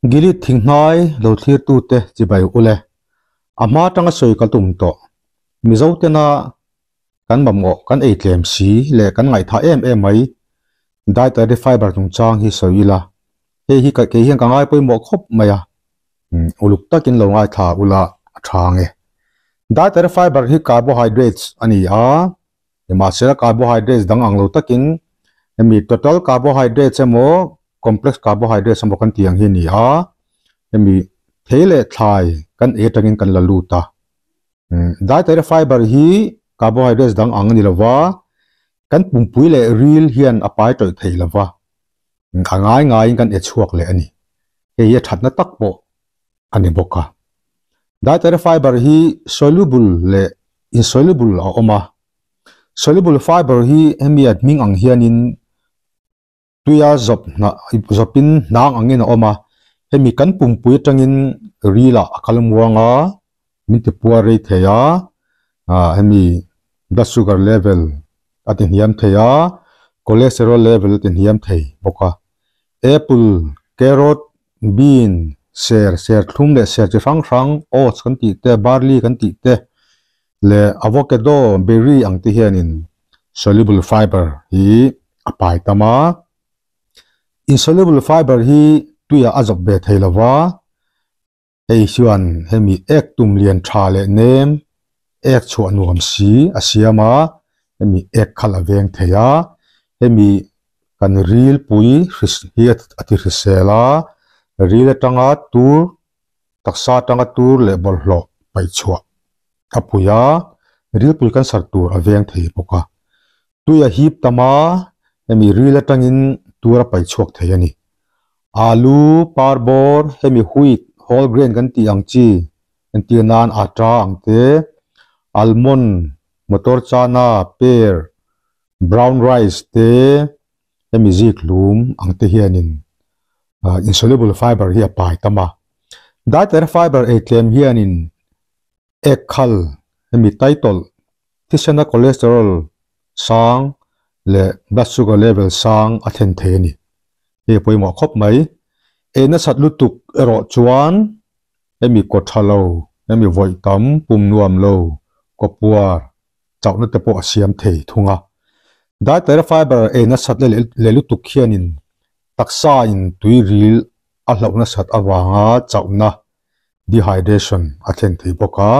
Gilead thinghnai lo thlirtute chibai ule, a hma atanga sawi ka tum tawh. Mizo tena kan mamawh kan ei tlem si leh kan ngaihthah em em mai dietary fiber chungchang hi sawi ila, hei hi kei hian ka ngai pawimawh khawp mai a, uluk takin lo ngaithla ula a tha ang e. Dietary fiber hi carbohydrates a ni a, Nimahsela carbohydrates dang ang lo takin hemi total carbohydrates emaw complex carbohydrates emaw kan tih ang hi a ni a, hemi thei leh thlai kan ei atangin kan la lut a. Dietary fiber hi carbohydrates dang ang a ni lova, kan pumpui leh ril hian a pai tawih thei lova, a ngai ngaiin kan e chhuak leh a ni. Hei hi a thatna tak pawh a ni bawk a. Dietary fiber hi soluble leh insoluble a awm a. Soluble fiber hi hemi a hming ang hianin tuia zawp hna zawpin hnang angin a awm a. Hemi kan pumpui atangin rilah a kal muang a, min ti puar rei thei a, ah hemi blood sugar level a ti hniam thei a, cholesterol level a ti hniam thei bawk a. Apple, carrot, bean, ser, serthlum leh ser chi hrang hrang, oats kan tih te, barley kan tih te leh avocado, berry ang te hianin soluble fiber hi a pai tam a. Insoluble fiber hi tuiah a zawp ve thei lo va, Hei chuan hemi ek tum lian tha leh nem, ek chhuah nuam si a siam a, hemi ek khalh a veng thei a, hemi kan ril pui hi a ti hrisel a, ril atanga tur, taksa atanga tur leh bawlhhlawh paih chhuah a pui a, rilpui cancer tur a veng thei bawk a. Tui a hip tam a, hemi ril atangin tur a paih chhuak thei a ni. Alu, parbawr, hemi wheat, whole grain kan tih ang chi, entir nan atta ang te, almond, motor chana, pear, brown rice te, hemi zik hlum ang te hianin insoluble fiber hi a pai tam a. Dietary fiber ei tlem hianin ek khal, hemi taitawlh, Thisena cholesterol sang leh blood sugar level sang a thlen thei a ni. Hei a pawimawh khawp mai. Ei nasat lutuk erawh chuan hemi kaw tha lo, hemi vawi tam, pum nuam lo, kaw puar, chauhna te pawh a siam thei thung a. Dietary fiber ei nasat leh lutuk hianin taksa in tui ril a hlauh nasat avanga chauhna dehydration a thlen thei bawk a,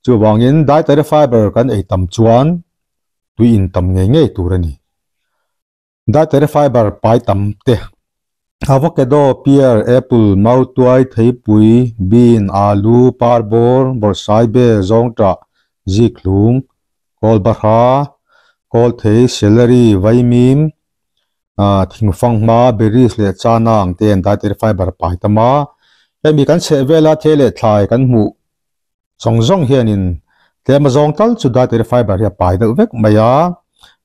chuvangin dietary fiber kan ei tam chuan tui in tam ngei ngei tur a ni. Dietary fiber pai tam te, avocado, pear, apple, mautuai, theipui, bean, alu, parbawr, bawrhsaibe, zawngṭah, zikhlum, kawlbahra, kawlthei, celery, vaimim, Thingfang hma berries leh chana ang te an dietary fiber pai tam a, hemi kan chheh vela thei leh thlai kan hmuh zawng zawng hianin tlem a zawng tal chu dietary fiber hi a pai deuh vek mai a,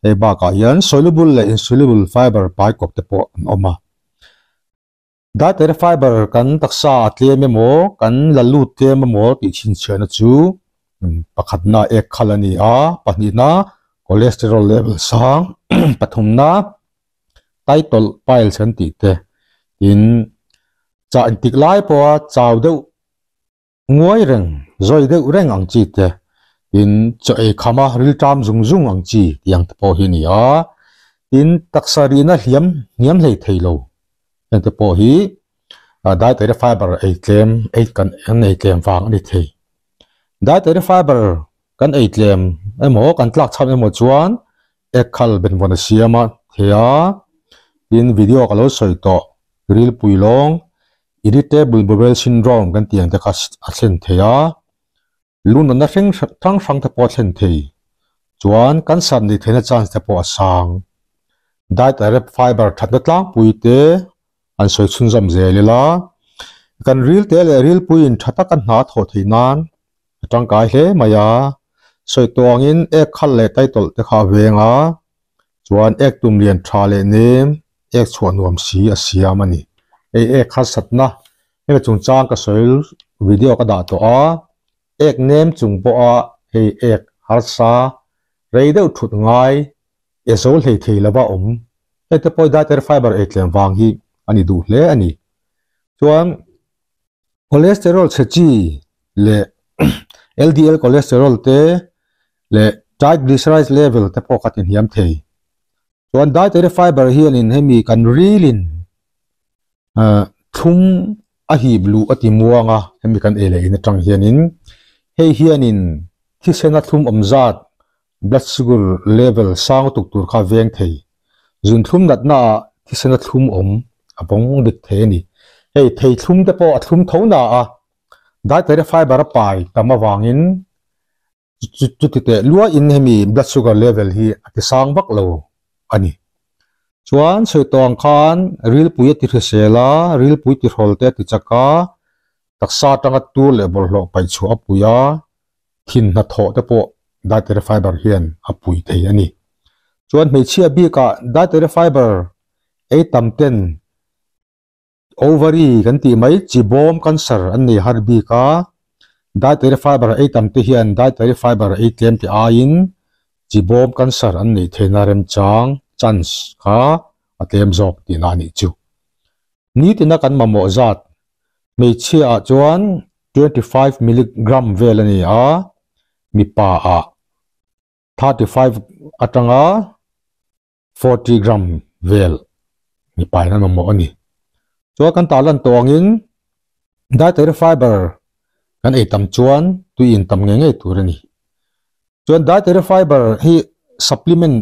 hei bakah hian soluble leh insoluble fiber pai kawp te pawh an awm a. Dietary fiber kan taksa a tlem emaw kan la lut tlem emaw tih chhinchhiahna chu pakhatna ek khal a ni a, pahnihna cholesterol level sang, pathumna taitawlh piles kan tih te tin chah intik lai pawha chau deuh Nguai reng, zawi deuh reng ang chi te, tin chaw ei kham a rilṭam zung zung ang chi tih ang te pawh hi a ni a, tin taksa rihna hliam hniam hlei thei lo heng te pawh hi dietary fiber ei tlem ei kan an ei tlem vang a ni thei. Dietary fiber kan ei tlem emaw kan tlak chhan emaw chuan ek khal benvawn a siam a thei a, tin video ka lo sawi tawh rilpui lawng Irritable bowel syndrome kan tih ang te kha a thlen thei a, lungnatna hreng hrang hrang te pawh a thlen thei. Chuan cancer nih theihna chance te pawh a sang. Dietary fiber thatna tlangpui te an sawi chhunzawm zel ila, kan ril te leh rilpuiin tha taka hna thawh theih nan a tangkai hle mai a. Sawi tawh angin ek khal leh taitawlh te kha a veng a, chuan ek tum lian tha leh nem ek chhuah nuam si a siam a ni. Hei ek harsatna hemi chungchang ka sawi video ka dah tawh a, ek nem chung pawha hei ek harsa rei deuh thut ngai e zo hlei thei lova awm. Hei te pawh dietary fiber ei tlem vang hi a ni duh hle a ni. Chuan cholesterol chhe chi leh LDL cholesterol te leh triglycerides level te pawh kha ti hniam thei. Chuan dietary fiber hianin hemi kan rilin thlum a hip luh a ti muang a, hemi kan ei leh in atang hianin hei hianin thisena thlum awm zat blood sugar level sang tuk tur kha veng thei. Zun thlum natna ah thisena thlum awm a vawng dik thei a ni. Hei thei thlum te pawh a thlum tho na a, dietary fiber a pai tam avangin Chuti teh luahin hemi blood sugar level hi a ti sang vak lo a ni. Chuan sawi tawh ang khan rilpui a ti hrisel a, rilpui ti hrawl te a ti chak a, taksa atanga tur leh bawlhhlawh paih chhuah a pui a, thin hnathawh te pawh dietary fiber hian a pui thei a ni. Chuan hmeichhia bikah dietary fiber ei tam ten Ovary kan tih mai chi bawm cancer an nei har bik a, dietary fiber ei tam te hian dietary fiber ei tlem te aiin chi bawm cancer an neih theihna remchang, chance, kha a tlem zawk tihna a nih chu. Nitina kan mamawh zat hmeichhia ah chuan 25 milligram vel a ni a, mipa ah 35 atanga 40 gram vel mipa in an mamawh a ni. Chuan kan tah lan tawh angin dietary fiber kan ei tam chuan tui in tam ngei ngei tur a ni. Chuan dietary fiber hi supplement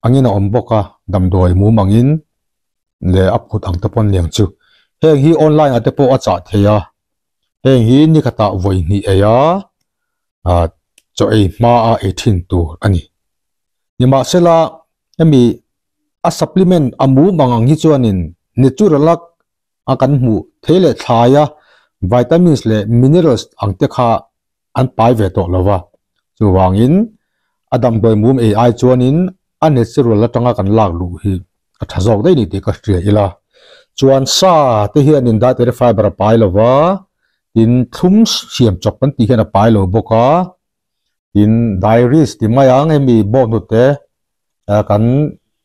angin a awm bawk a, damdawi mum angin leh a phut ang te pawh an liang chu. Heng hi online ah te pawh a chah thei a, heng hi ni khatah vawi hnih ei a, chaw ei hma a ei thin tur a ni. Nimahsela, hemi a supplement a mum ang ang hi chuanin natural a a kan hmuh thei leh thlai a vitamins leh minerals ang te kha an pai ve tawh lo va. Chuvangin a damdawi mum ei ai chuanin a natural atanga kan lak luh hi a tha zawk daih ni tih ka hria ila. Chuan sa te hianin dietary fiber a pai lo va, tin thlum siam chawp kan tih hian a pai lo bawk a. Tin dairies ti mai ang hemi bawnghnute kan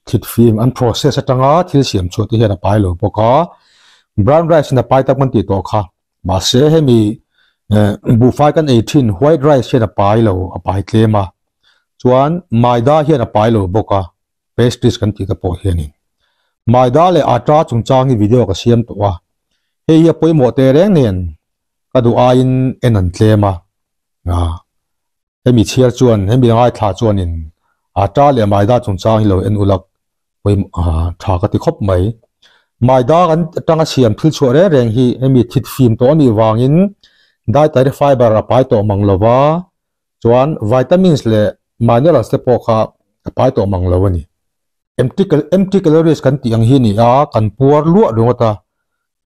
thlit fim an process atanga thil siam chhuah te hian a pai lo bawk a, brown rice in a pai tak kan tih tawh kha mahse hemi buhfai kan ei thin white rice hian a pai lo a pai tlem a chuan maida hian a pai lo bawk a pastries kan tih te pawh hianin maida leh atta chungchang hi video ka siam tawh a hei hi a pawimawh teh reng nen ka duh aiin en an tlem a. Hemi chhiar chuan, hemi ngaithla chuanin Atta leh Maida chungchang hi lo en ulak tha ka ti khawp mai. Maida kan atanga siam thil chhuah reng reng hi hemi thit fim tawh anih vangin dietary fiber a pai tawh mang lo va, chuan vitamins leh minerals te pawh kha a pai tawh mang lo a ni. Empty calories kan tih ang hi a ni a, kan puar luah ringawt a,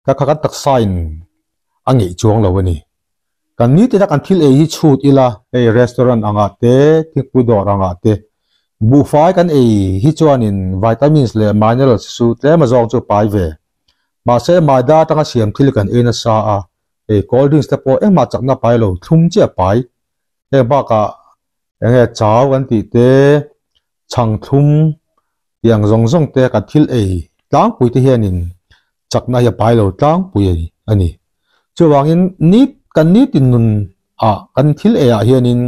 ka kha kan taksain a ngeih chuang lo a ni. Kan nitina kan thil ei hi chhut ila, hei restaurant angah te, thingpui dawr angah te, buhfai kan ei hi chuanin vitamins leh minerals chu tlem azawng chu pai ve. Mahse maida atanga siam thil kan ei nasa a, hei cold drinks te pawh engmah chakna pai lo, thlum chiah pai. Heng bakah enge chau kan tih te, chhang thlum tiang zawng zawng te kan thil ei tlangpui te hianin chakna hi a pai lo tlangpui a ni. Chuvangin ni kan nitin nun ah kan thil ei ah hianin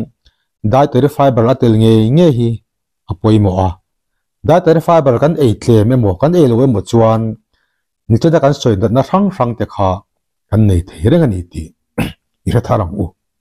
dietary fiber a tel ngei ngei hi a pawimawh a. Dietary fiber kan ei tlem emaw kan ei lo emaw chuan nichina kan sawi natna hrang hrang te kha kan nei thei reng a ni tih i hre thar ang u.